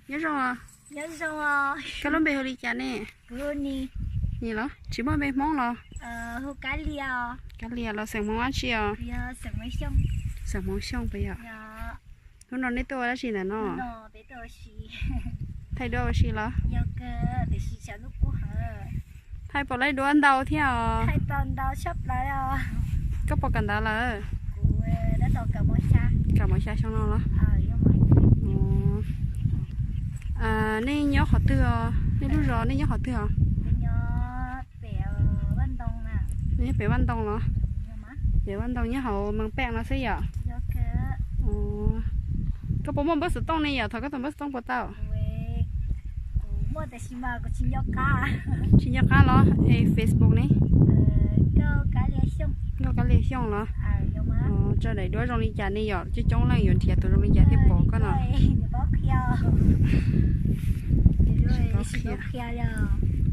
Nyob zoo. Koj lub npe hu li cas ne? Nis los? Tsis muaj npe Hmoob los? Kab Lias los xeem Hmoob dab tsi os? Xeem Hmoob Xyooj puas yog? Hnub no nej tuaj ua dab tsi ntawm no? Thaij duab ua si los? Thaij puas laib duab ntau thiab os? Koj puas kawm ntawv lawm? Kaum mos xya xyoo no los? Nej nyob qhov twg os? Nej lub zos nej nyob qhov twg os? Nej nyob pem Vaj Ntoo los? Pem Vaj Ntoo nyob hauv Mees Pej no xwb yom? Koj puas muaj npawb xov tooj ne yom? Thov koj tus npawb xov tooj puas tau? Tsis nco qab los? Facebook ne? Nkauj Kab Lias Xyooj los? Tso daim duab zoo li cas ne yom? Coob coob leej yuav nrhiav tus zoo li cas thiaj pom koj no. Los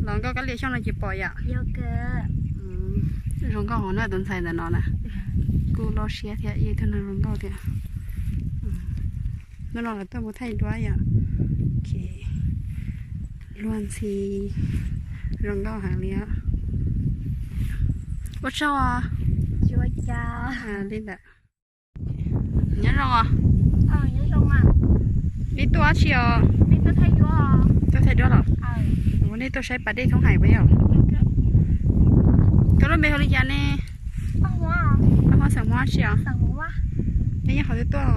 Nkauj Kab Lias Xyooj no ces pom yom? Zoo nkauj hov na tus ntxhais ntawm no na. Kuj loj siab thiab, ib tug neeg zoo nkauj thiab. Hnub no lawv tuaj mus thaij duab yom. Luag ntxhi zoo nkauj heev li. Ua tsaug os. Li ntawd. Nyob zoo os. Nej tuaj dab tsi os? Tuaj thaij duab los? Nej tuaj saib pas dej Thoob Hais puas yog? Koj lub npe hu li cas ne? Paj Huab, xeem Huab dab tsi os? Nej nyob qhov twg tuaj?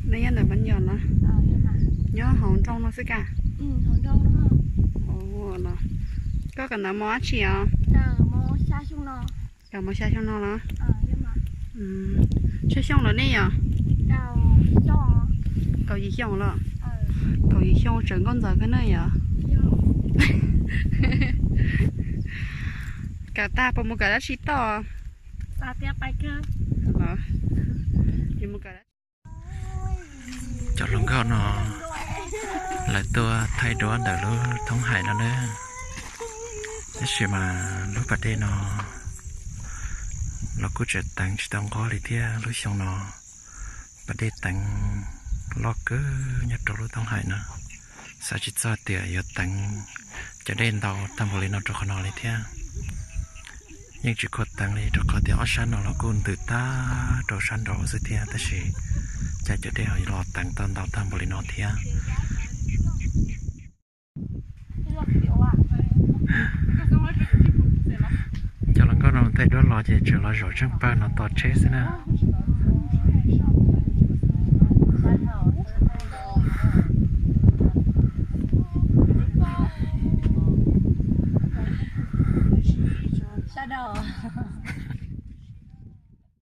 Nej nyob ntawm Npab Yos los? Nyob hauv nroog no xwb ka? Koj kawm ntawv mos dab tsi os? Kawm mos xya xyoo no los? Tsawg xyoo lawm nej yom? Kaum yim xyoo los? Kaum yim xyoo tseem nkauj ntxawm kawg na yom? Kawm tag puas mus kawm dab tsi toj? Cov hluas nkauj no lawv tuaj thaij duab ntawm lub Thoob Hais no na. Tab sis mas lub pas dej no los kuj tseem teev tsis tau nqog li thiab lub xyoo no. Pas dej teev loj kawg nyob rau lub Thoob Hais no. Xav tsis txog tias yuav teev cov dej ntau tag npaum li no rau qhov no li thiab. Yeej tsis khuam teev li rau qhov tias ob sab no los kuj ntws tag rau sab nraud xwb thiab, tab sis cas cov dej ho los teev tau ntau tag npaum li no thiab. Cov hluas nkauj no thaij duab los ces tseem los zaum tsheej pawg no tos tsheb xwb na. Sab nraud.